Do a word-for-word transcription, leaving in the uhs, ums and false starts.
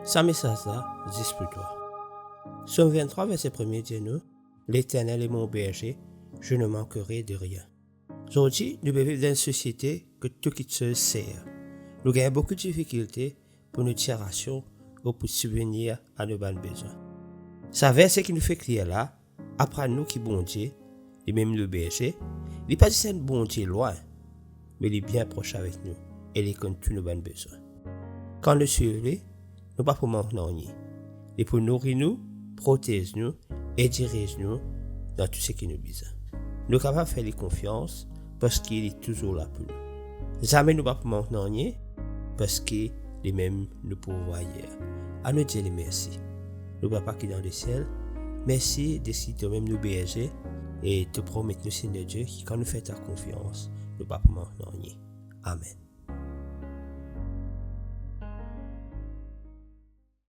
Sa mesaz la zis pou twa. Psom venntrwa, verse premie dir nou, "Leternel est mon berger, je ne manquerai de rien." Zordi, nou pe viv dan enn sosiete kot tou kiksoz ser. Nou gagn boukou difikilte pou nou tir rasion ou pou sibvenir a nou bann bezwin. Sa verse ki nou fek lir la, aprann nou ki Bondie, limem nou berze, li pa zis enn Bondie lwin, me li bien pros avek nou e li konn tou nou bann bezwin. Kan nou swiv li, nou pa pou mank nanye. Li pou nouri nou, protez nou e diriz nou dan tou seki nou bizin. Nou kapav fer li konfians parski li touzour la pou nou. Zame nou pa pou mank nanye, parski limem nou pourvwayer. Anou dir li mersi. Nou Papa ki dan lesiel, mersi deski tomem nou berze e to promet nou, Segner Die, ki kan nou fer twa konfians, nou pa pou mank nanye. Amen.